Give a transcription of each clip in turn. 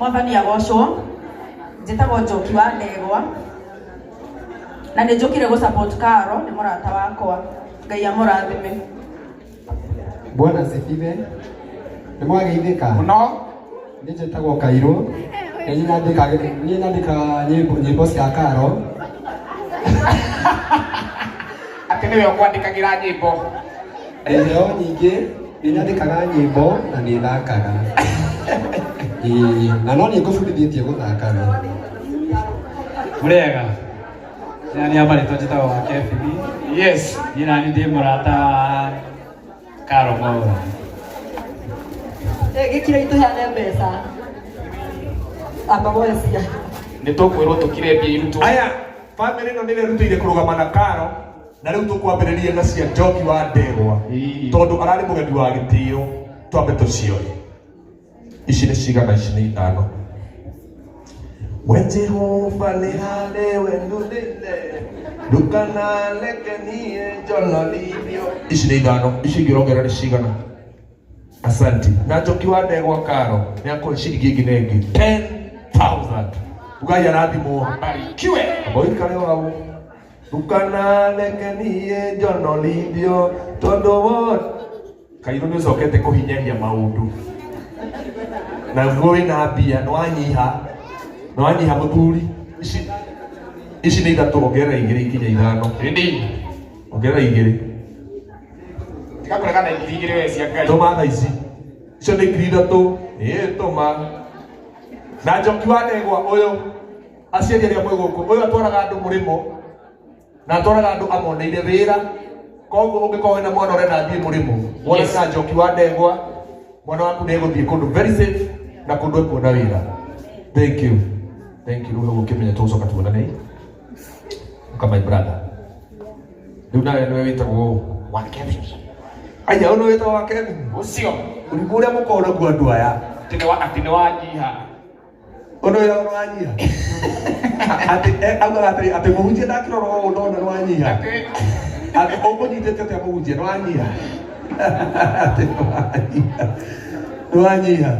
Mwathani agocwo. Njĩtagwo Njoki wa Ndegwa na nĩ njũkire gũ support Karo, nĩ mũrata wakwa. Ngai amũrathime. Bwana asifiwe. Nĩ mwageithĩka? Mũno. Niĩ njĩtagwo Kairũ. Niĩ nyandĩkaga nyĩmbo cia Karo. Atĩ nĩwe ũkwandĩkagĩra nyĩmbo? Iheo nyingĩ, nĩ nyandĩkaga nyĩmbo na nĩ thakaga. Ĩĩ, na no niĩ ngũbundithĩtie gũthakaga. Mũrĩega, nĩ niĩ marĩtwa njĩtagwo wa Kevin. Niĩ nani ndĩ mũrata wa Karo Mwaura. Gĩkire itũheane mbeca amba gwecia. Nĩ tũkwĩrwo tũkire mbia irutwo. Aya, bamĩrĩ ĩno nĩ ĩrerutĩire kũrũgama na Karo, na rĩu tũkwambĩrĩria na cia Njoki wa Ndegwa, tondũ ararĩ mũgeni wa gĩtĩo. Twambe tũcioe. Ici nĩ cigana? Ici nĩ ithano. We Jehova, nĩ harĩ we ndũrĩire, ndũkanareke niĩ njonorithio. Ici nĩ ithano, ici ingĩ ũrongerera nĩ cigana? Asanti. Na Njoki wa Ndegwa Karo nĩ akũhe ciringi ĩngĩ na ĩngĩ 10,000. Ugai arathimwo. Barikiwe. Ũikare o hau. Ndũkanareke niĩ njonorithio, tondũ wo Kairũ nĩ ũcokete kũhinyaria maũndũ naguo wĩna mbia, nĩwanyiha, nĩwanyiha mũthuri. Ici nĩ ithatũ, ongerera igĩrĩ ikinya ithano. Ĩndĩ. Ongerera igĩrĩ. Tiga kũregana 2,000 we cia Ngai. Tũma thaa ici, icio nĩ 3,000. Ĩĩ, tũma. Na Njoki wa Ndegwa ũyũ, aciari arĩa mwĩ gũkũ, ũyũ atwaraga andũ mũrĩmo na atwaraga andũ amoneire wĩra. Koguo ũngĩkorwo wĩna mwana ũrenda athiĩ mũrĩmo, wonane na Njoki wa Ndegwa, mwana waku nĩ egũthiĩ kũndũ very safe na kũndũ ekuona wĩra. Thank you, thank you. Rĩu hau ũkĩmenya tũgũcoka tuonane. Ũka, my brother. Rĩu nawe nĩwe wĩtagwo? Wa Kevin. Aya, ũyũ nĩwe wĩtagwo wa Kevin. Ũcio. Ũrimũ ũrĩa mũkoragwo naguo andũ aya. Atĩ nĩ wanyiha. Ũndũ ũrĩa ũranyiha atĩ augaga atĩrĩ, atĩ mũhunjia ndakĩrora ũũ ndona nĩ wanyiha. Atĩ ũkũnyitĩte atĩa mũhunjia? Nĩ wanyiha, atĩ nĩ wanyiha, nĩ wanyiha.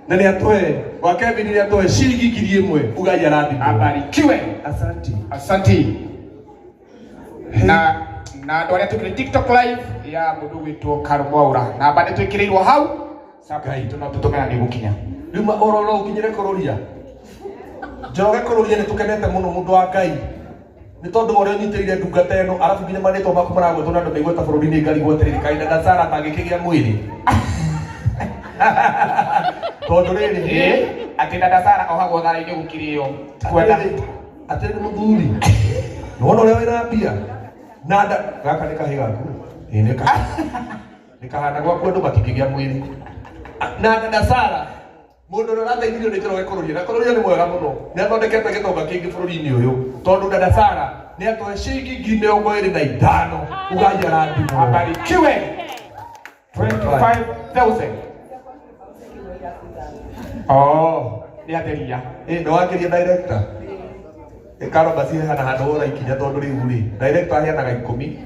Na nĩ atũhe wa Kevin, nĩ atũhe ciringi 1,000. Ugai arathimwo. Abarikiwe. Asante. Asante. Na andũ arĩa twĩkĩre TikTok live ya mũndũ gwĩtwo Karo Mwaura, namba nĩ twĩkĩrĩirwo hau. Support itũ no tũtũmĩra nĩ gũkinya. Rĩu oro no ũkinyĩre kũrũria Njoroge. Kũrũria, nĩ tũkenete mũno, mũndũ wa Ngai, nĩ tondũ wa ũrĩa ũnyitĩrĩire ndungata ĩno. Arabu nginya marĩtwa maku maragwetwo na andũ maigweta bũrũri-inĩ, ngarigwo atĩrĩrĩ, kaĩ na Sara atangĩkĩgĩa mwĩrĩ, tondũ rĩrĩ. Ĩĩ, atĩ dada Sara ohagwo thara-inĩ gũkirĩo kwenda. Atĩrĩrĩ mũthuri, nĩwona ũrĩa wĩna mbia na nda gaka nĩ kahĩ gaku. Ĩĩ, nĩ kahĩ, nĩ kahana gwaku, andũ matingĩgĩa mwĩrĩ na dada Sara. Mũndũ ũrĩa ũrateithirio nĩ Njoroge Kũrũria, na Kũrũria nĩ mwega mũno, nĩ athondekete gĩtonga kĩingĩ bũrũri-inĩ ũyũ, tondũ dada Sara nĩ atũhe ciringi 25,000. Ugai arathimwo. Abarikiwe. 25,000. Oh, nĩ atheria. Ĩ, nĩ wakĩria director ĩkaro basi hana handũ ũraikinya, tondũ rĩu rĩ, director aheanaga 10,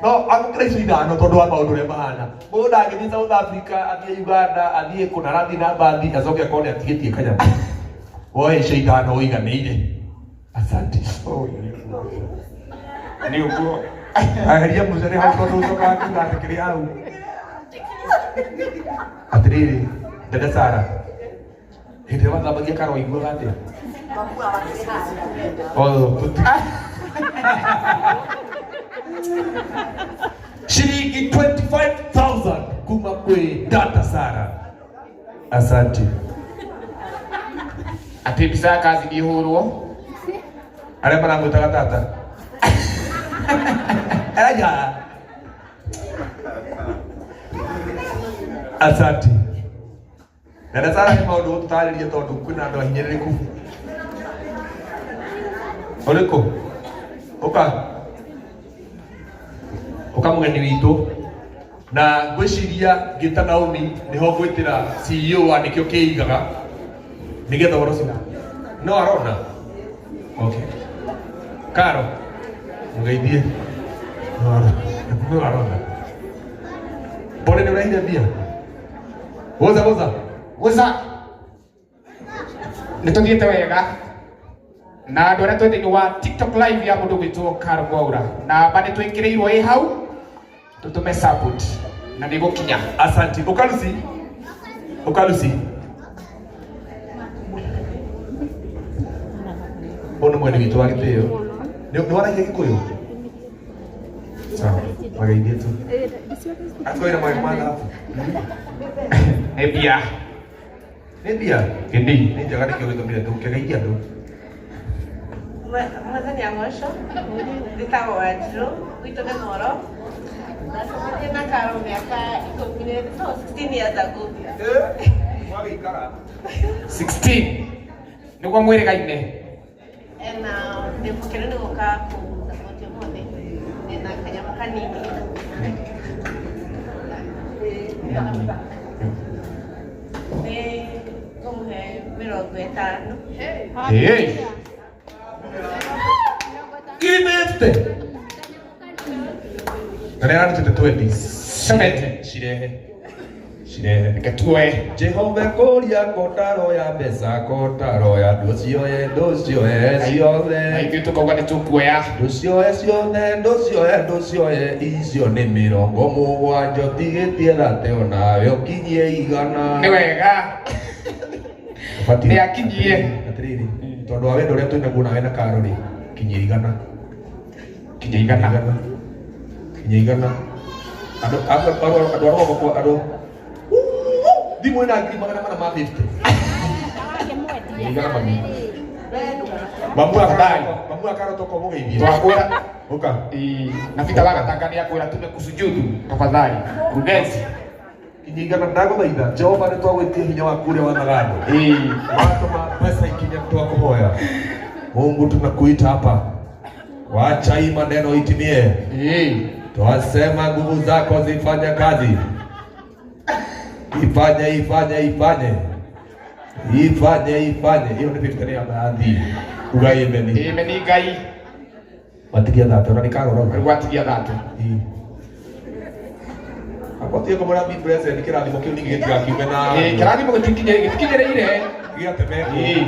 no amũkĩra icio ithano tondũ wa maũndũ ũrĩa mahana. Mũndũ ndangĩthiĩ South Africa, athiĩ Uganda, athiĩ kũna, arathiĩ na mbathi, acoke akorwo nĩ atigĩtie kanyamũ. Woe icio ithano ũiganĩire. Asante. Nĩ ũguo. Aheria mũcere hau, tondũ ũcokaga kuga atĩ kĩrĩ hau. Atĩrĩrĩ, dada Sara, hĩndĩ ĩrĩa wathambagia karo waiguaga atĩa? Oh, ciringi 25,000 kuma kwĩ dada Sara. Asante. Atĩ mbica ya kazi ihũrwo. Arĩa maramwĩtaga tata. Aya. Asante. Dada Sara, nĩ maũndũ gũtũtarĩria, tondũ kwĩna andũ ahinyĩrĩrĩku. Ũrĩkũ? Ũka. Ũka, mũgeni witũ. Na ngwĩciria ngĩta Naomi nĩho ngwĩtĩra CEO wa nĩkĩo kĩigaga nĩgetha ũhoro ũcio no arona. Okay. Karo, mũgeithie. No arona. No arona. Pole, nĩ ũrehire mbia. Woza, woza. Woza. Nĩ tũthiĩte wega na andũ arĩa twĩ thĩinĩ wa TikTok live ya mũndũ gwĩtwo Caro Mwaura, namba nĩ twĩkĩrĩirwo ĩ hau, tũtũme support na nĩ gũkinya. Asanti. Ukalusi. Ukalusi. Ũyũ nĩ mwene witũ wa gĩtĩo. Nĩ waragia Gĩkũyũ? Sawa, mageithie tu. Atwĩra magego ma thabu. Nĩ mbia. Nĩ mbia? Kĩndĩ. Nĩ njega nĩkĩo gĩtũmire tũkĩgeithia andũ. Mwathani agocwo, njĩtagwo Wanjirũ, gwitũ nĩ Moro. Ndacemanirie na Karo mĩaka ikũmi na no 16 years ago. Mwagĩikara. 16 nĩguo mwĩrĩgaine. Na ndĩ mũkenu nĩ gũka kũmũsupport ũmũthĩ. Ndĩna kanyamũ kanini. Nĩ ngũmũhe 50. Hey. Give it. Na nĩ ararutĩte 20. 70. Cirehe. Cirehe. Reke tuoe. Jehova kũria kotaro ya mbeca kotaro ya ndũcioe ndũcioe Na ciothe ithuĩ tũkauga nĩ tũkuoya. ndũcioe ciothe ndũcioe ndũcioe icio nĩ 70 ũtigĩtie thate onawe ũkinyie 100. Nĩ wega. Ũbatiĩ- Nĩ akinyie. Atĩrĩrĩ, tondũ wa wendo ũrĩa twĩnaguo nawe na Karo rĩ, kinyia 100. Kinyia 100. Kinyia 100. Andũ andũ a rũgongo kwa andũ thimũ ĩna 450,000. Kinyia 100 mami. Mamu Tafadhali. Mamu akaro toko mũgeithie. Twakwĩra. Ũka. Na Peter Wagatanga nĩ akwĩra tumekusujudu tafadhali. Mkurugenzi. Kinyia 100 ndagũthaitha. Jehova nĩ twagwĩtia hinya waku ũrĩa wathaga andũ. Watũma pesa ikinye twakũhoya. Mungu tunakuita hapa. Wacha hii maneno itimie. Twasema nguvu zako zifanye kazi. Ifanye, ifanye, ifanye. Ifanye, ifanye. Hiyo ni 50 ya baadhi. Uga amen. Amen Ngai. Watigia thate, ona nĩ Karo rauga. Rĩu watigia thate. Akotie kũmũra be present kĩrathimo kĩu ningĩ gĩtigakiume na. Kĩrathimo gĩtikinyĩrĩire. Gĩatemengwo.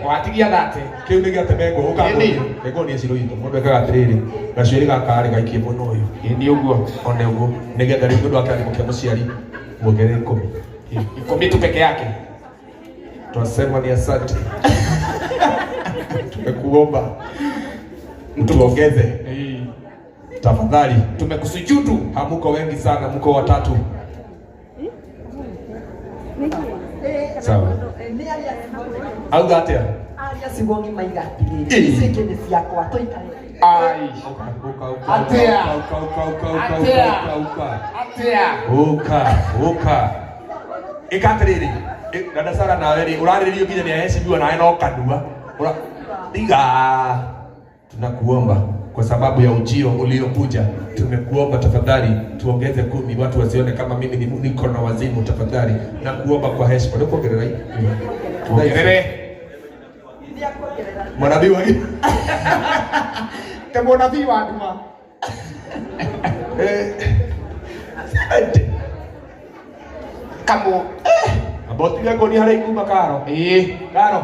Watigia thate. Kĩu nĩ gĩatemengwo. Ĩni. Ũkangonia ciro itũ. Mũndũ ekaga atĩrĩrĩ, gacuĩrĩ gaka rĩ gaikie mwena ũyũ. Ĩni ũguo. One ũguo. Nĩgetha rĩu nĩ ũndũ wa kĩrathimo kĩa mũciari muongerere 10. 10 tu peke yake. Twasema ni asante. Tumekuomba mtuongeze. Tafadhali. Tumekusujudu. Hamuko wengi sana, mko watatu. Sawa. Auga atia? Aria ciugo ng'ima iga atĩrĩrĩ, ici ingĩ nĩ ciakwa tũikare. Ai. Uka, uka, Atia. uka, uka, uka, uka, Atia. uka, uka. Atia. Uka, uka. Ĩka atĩrĩrĩ, dada Sara nawe rĩ, ũrarĩrĩrio nginya nĩ aheshimiwa nawe no kanua. Tiga. Tunakuomba kwa sababu ya ujio uliokuja, tumekuomba tafadhali tuongeze 10, watu wasione kama mimi niko na wazimu. Tafadhali nakuomba kwa heshima. Ndio kuongerera hii. Tuongerere. Mwanabii wa Te mwanabii wa nduma. Asante. Kamu. Amba ũtige ngũnia harĩa ikuma Karo. Karo.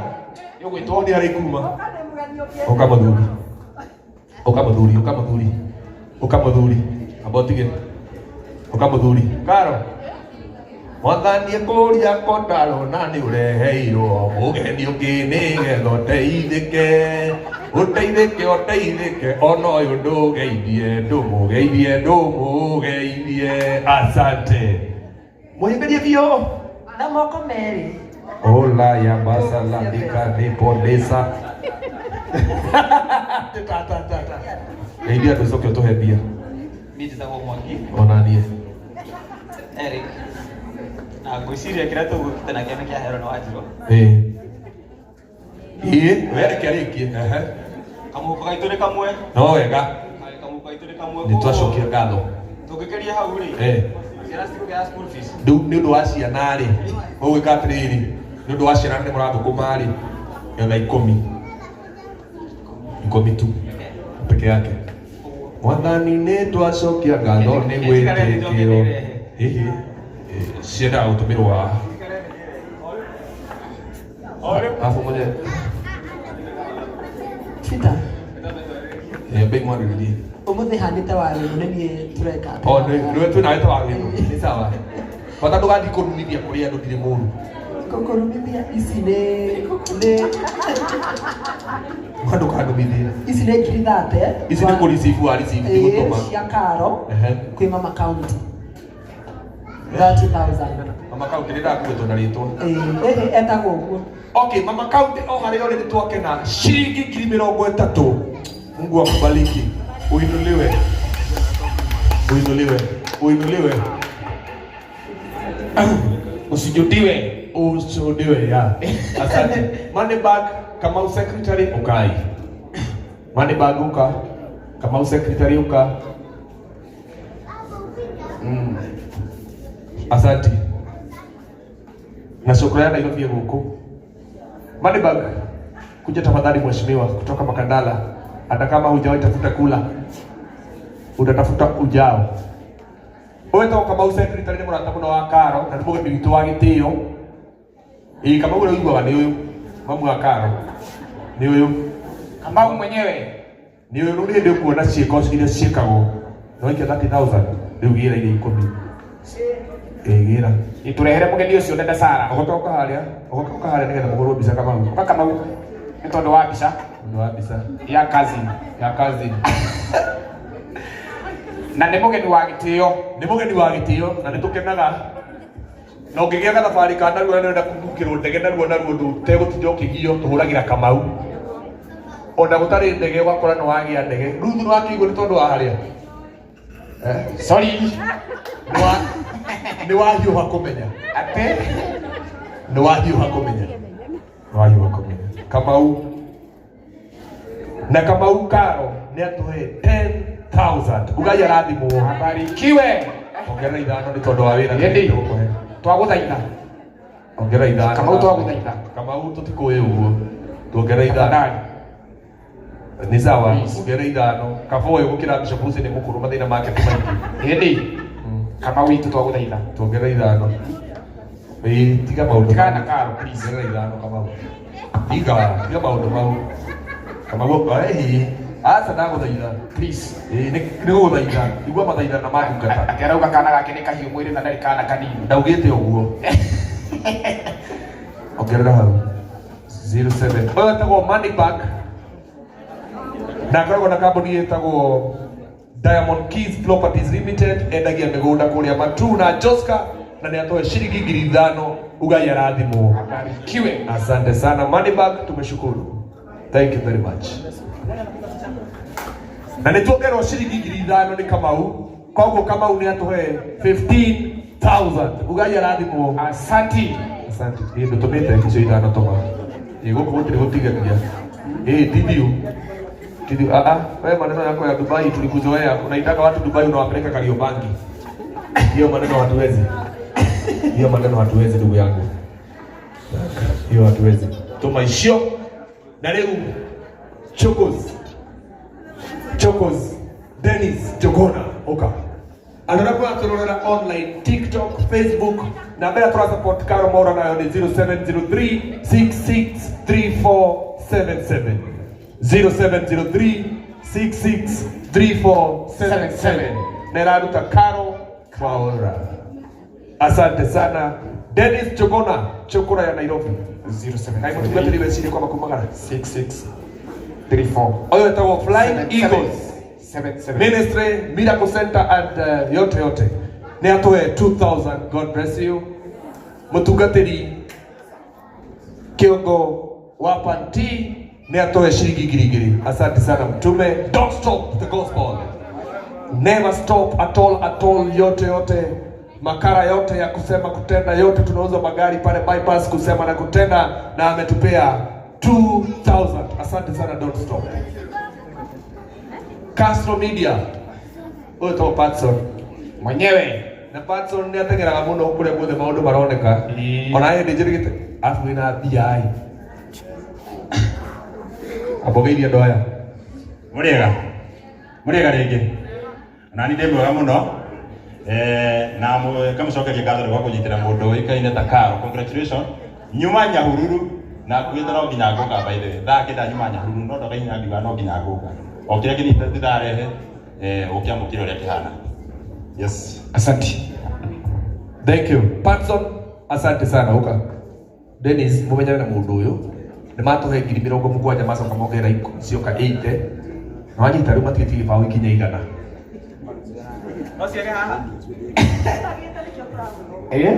Nĩũgwĩtwo Ngũnia harĩa ikuma. Ũka mũthuri. Ũka mũthuri, ũka mũthuri. Ũka mũthuri. Amba ũtige. Ũka mũthuri. Karo. Mwathani ekũria kotaro na nĩ ũreheirwo mũgeni ũngĩ nĩgetha ũteithĩke. Ũteithĩke, ũteithĩke, ona ũyũ ndũgeithie, ndũmũgeithie, ndũmũgeithie. Asante. Mũhĩmbĩrie biũ. Na moko merĩ. Ola ya basala dika de podesa. Ta ta ta ta. Geithia andũ ũcoke ũtũhe mbia. Niĩ njĩtagwo Mwangi. Ona niĩ. Eric. Na ngwĩciria kĩrĩa tũgũkĩte nakĩo nĩ kĩa Hero na Wanjirũ. Ĩĩ, we reke arĩkie. Ehe. Kamũhuko gaitũ nĩ kamwe. No wega. Kamũhuko gaitũ nĩ kamwe. Nĩ twacokia ngatho. Tũngĩkĩria hau rĩ. Ciana citikũgĩa school fees. Rĩu nĩ ũndũ wa ciana rĩ, ũgwĩka atĩrĩrĩ, nĩ ũndũ wa ciana nĩ mũrathũkũma rĩ, getha 10. 10 tu peke yake. Mwathani nĩ twacokia ngatho nĩ gwĩtĩkĩrwo. Hihi ciendaga gũtũmĩrwo haha. Alafu moja. Peter. Eh, bei mwarĩrĩrie. Ũmũthĩ hanĩte warĩ nĩ niĩ tũreka. O nĩ nĩwe twĩ nawe ta wagĩrĩirwo. Nĩ sawa. Bata ndũgathiĩ kũrumithia kũrĩ andũ ndirĩ mũru. Kũrumithia ici nĩ Uga ndũkandumithie. Ici nĩ 30,000. Ici nĩ kũ-receive wa receive ti gũtũma. Ĩĩ, cia Karo Ehe. kwĩ Mama County 30,000. Mama County nĩ ndakugwetwo na rĩtwa. Ĩĩ, ĩĩ, etagwo ũguo. Okay, Mama County o harĩa ũrĩ nĩ twakena ciringi 30,000. Mungu akubariki. Uinuliwe. Uinuliwe. Uinuliwe. Usujudiwe. Ushuhudiwe ya. Asante. Money bag Kamau secretary ukai. Money bag uka. Kamau secretary uka. Asante. Na shukrani Nairobi guku. Money bag kuja tafadhali mheshimiwa kutoka Makandala. Hata kama hujawahi tafuta kula utatafuta ujao. Ũyũ Kamau secretary nĩ mũrata mũno wa Karo na nĩ mũgeni witũ wa gĩtĩo. Ĩĩ Kamau ũrĩa ũiguaga nĩ ũyũ mamu wa Karo nĩ ũyũ. Kamau mwenyewe. Nĩ ũyũ. Rĩu nĩ hĩndĩ ũkuona ciĩko iria ciĩkagwo. Nĩwaikia 30,000 rĩu gĩra iria 10. Ĩĩ gĩra. Iturehere mũgeni ũcio Dada Sara. Ũgoka ũka harĩa, ũgoka ũka harĩa nĩgetha mũhũrwo mbica Kamau. Ũka Kamau nĩ tondũ wa mbica. Ũndũ wa mbica. Ya cousin. Ya cousin. Na nĩ mũgeni wa gĩtĩo. Nĩ mũgeni wa gĩtĩo na nĩ tũkenaga. Na ũngĩgĩa gathabarĩ ka narua na nĩũrenda kũbukĩrwo ndege narua narua ndũtegũtinda ũkĩgio tũhũragĩra Kamau. Ona gũtarĩ ndege ũgakora nĩ wagĩa ndege. Ruthu nĩ wakĩigua nĩ tondũ wa harĩa. Sorry. Nĩ wahiũha kũmenya. Atĩ? Nĩ wahiũha kũmenya. Nĩ wahiũha kũmenya. Kamau. Na Kamau Karo nĩ atũhe 10,000. Ugai arathimwo. Abarikiwe. Ongerera 5 nĩ tondũ wa wĩra. Ĩndĩ. Twagũthaitha. Ongerera 5. Kamau twagũthaitha. Kamau tũtikũĩ ũguo. Tuongerera 5. Nĩ sawa, ongerera 5. Kaba ũyũ gũkĩra Bishop Hussein nĩ mũkũrũ mathĩna make ti maingĩ. Ĩndĩ. Kamau witũ twagũthaitha. Tuongerera 5. Ĩĩ, tiga maũndũ. Tigana na Karo, please. Ongerera 5 Kamau. Tiga, tiga maũndũ mau. Kamau, ĩĩ. Aca ndagũthaitha. Please. Ĩĩ, nĩ gũgũthaitha. Igua mathaithana ma ndungata. Atĩ arauga kana gake nĩ kahiũ mwĩrĩ na ndarĩ kana kanini. Ndaugĩte ũguo. Ongerera hau. 07. Ũyũ etagwo Money Bag. Na akoragwo na kambuni ĩtagwo Diamond Keys Properties Limited, endagia mĩgũnda kũrĩa Matu na Joska na nĩ atoe ciringi 5,000 ugai arathimwo. Abarikiwe. Asante sana Money Bag, tumeshukuru. Thank you very much. Na nĩ tuongererwo ciringi 5,000 nĩ Kamau. Koguo Kamau nĩ atũhe 15,000. Ugai arathimwo. Asante. Asante. Ĩĩ ndũtũmĩte icio 5 tũma. Ĩĩ gũkũ gũtirĩ gũtigagia. Ĩĩ tithiũ. Tithiũ. Ah ah, wewe maneno yako ya Dubai tulikuzoea. Unaitaka watu Dubai unawapeleka Kariobangi. Hiyo maneno hatuwezi. Hiyo maneno hatuwezi ndugu yangu. Hiyo hatuwezi. Tuma icio. Na rĩu Chokos. Chokos. Dennis Jogona oka. Andũ arĩa mũratũrorera online TikTok, Facebook na mbere tũra support Karo Mwaura nayo nĩ 0703 663477. 0703 663477. Na ĩraruta Karo Mwaura. Asante sana Dennis Jogona, Chokora ya Nairobi. 07. Kaĩ mũtungatĩri wecirie kwamba kumagara 6634. Ũyũ wetagwo Flying Eagles 77. Ministry, Miracle Center and yote yote. Nĩ atũhe 2000. God bless you. Mũtungatĩri Kiongo wa Panti nĩ atũhe ciringi 2,000. Asante sana mtume. Don't stop the gospel. Never stop at all at all. Yote yote. Makara yote ya kusema kutenda yote, tunauza magari pale bypass kusema na kutenda, na ametupea 2000. Asante sana, don't stop. Castro Media. Ũyũ to Patson mwenyewe. Na Patson nĩ ateng'eraga mũno kũrĩa guothe maũndũ maroneka. Ona hĩndĩ njĩrĩgĩte arabu wĩna mbia ĩ. Ambogeirie andũ aya. Mũrĩega. Mũrĩega rĩngĩ. Na niĩ ndĩ mwega mũno. Na ngamũcokeria ngatho nĩ gwa kũnyitĩra mũndũ ũĩkaine ta Karo. Congratulations. Nyuma Nyahururu Na ngugĩte no nginya ngũka by the way. Thaa kenda nyuma Nyahururu no ndoka inya ngiuga no nginya ngũka. O kĩrĩa kĩnini ndarehe ũkĩamũkĩre ũrĩa kĩhana. Yes. Asante. Thank you. Patson, asante sana uka. Dennis, mumenyane na mundu uyu. Nĩ matũhe 70,000 macoka mongerera cioka 80. Na wanyita rĩu matigĩtie gĩbaũ ikinya 100. No ciage haha.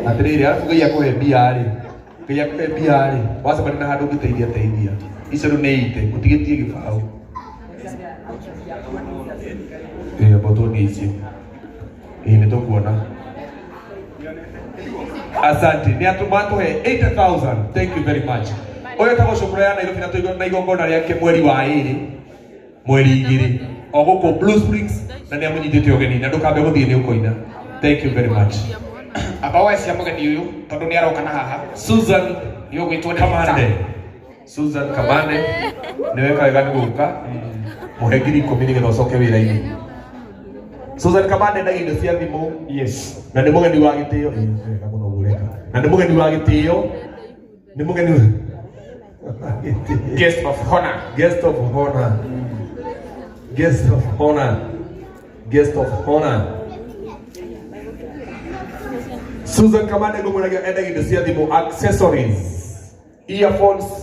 Atĩrĩrĩ, arabu Ngai akũhe mbia rĩ, Ngai akũhe mbia rĩ, wacemania na handũ ũngĩteithia teithia. Icio rĩu nĩ 80, mũtigĩtie gĩbaũ. Ĩĩ, amba ũtuonie icio. Ĩĩ, nĩ tũkuona. Asante. Nĩ matũhe 80,000. Thank you very much. Ũyũ etagwo Cũkũrũ ya Nairobi na tũigua na igongona rĩake mweri wa ĩrĩ, mweri igĩrĩ, o gũkũ Blue Springs, na nĩ amũnyitĩte ũgeni na ndũkambe gũthiĩ nĩ ũkoina. Thank you very much. Amba woe cia mũgeni ũyũ tondũ nĩ aroka na haha. Susan Nĩ ũgwĩtwo nĩ Kamande. Susan Kamande nĩ weka wega nĩ gũka. Mũhe 10,000 nĩgetha ũcoke wĩra-inĩ. Susan Kamande endagia indo cia thimũ. Yes. Na nĩ mũgeni wa gĩtĩo. Ĩĩ, nĩ wega mũno ũguo ũreka. Na nĩ mũgeni wa gĩtĩo. Nĩ mũgeni wa gĩtĩo. Guest of honor. Guest of honor. Guest of honor. Guest of honor. Susan Kamande ngũmũragia endagia indo cia thimũ, accessories, earphones,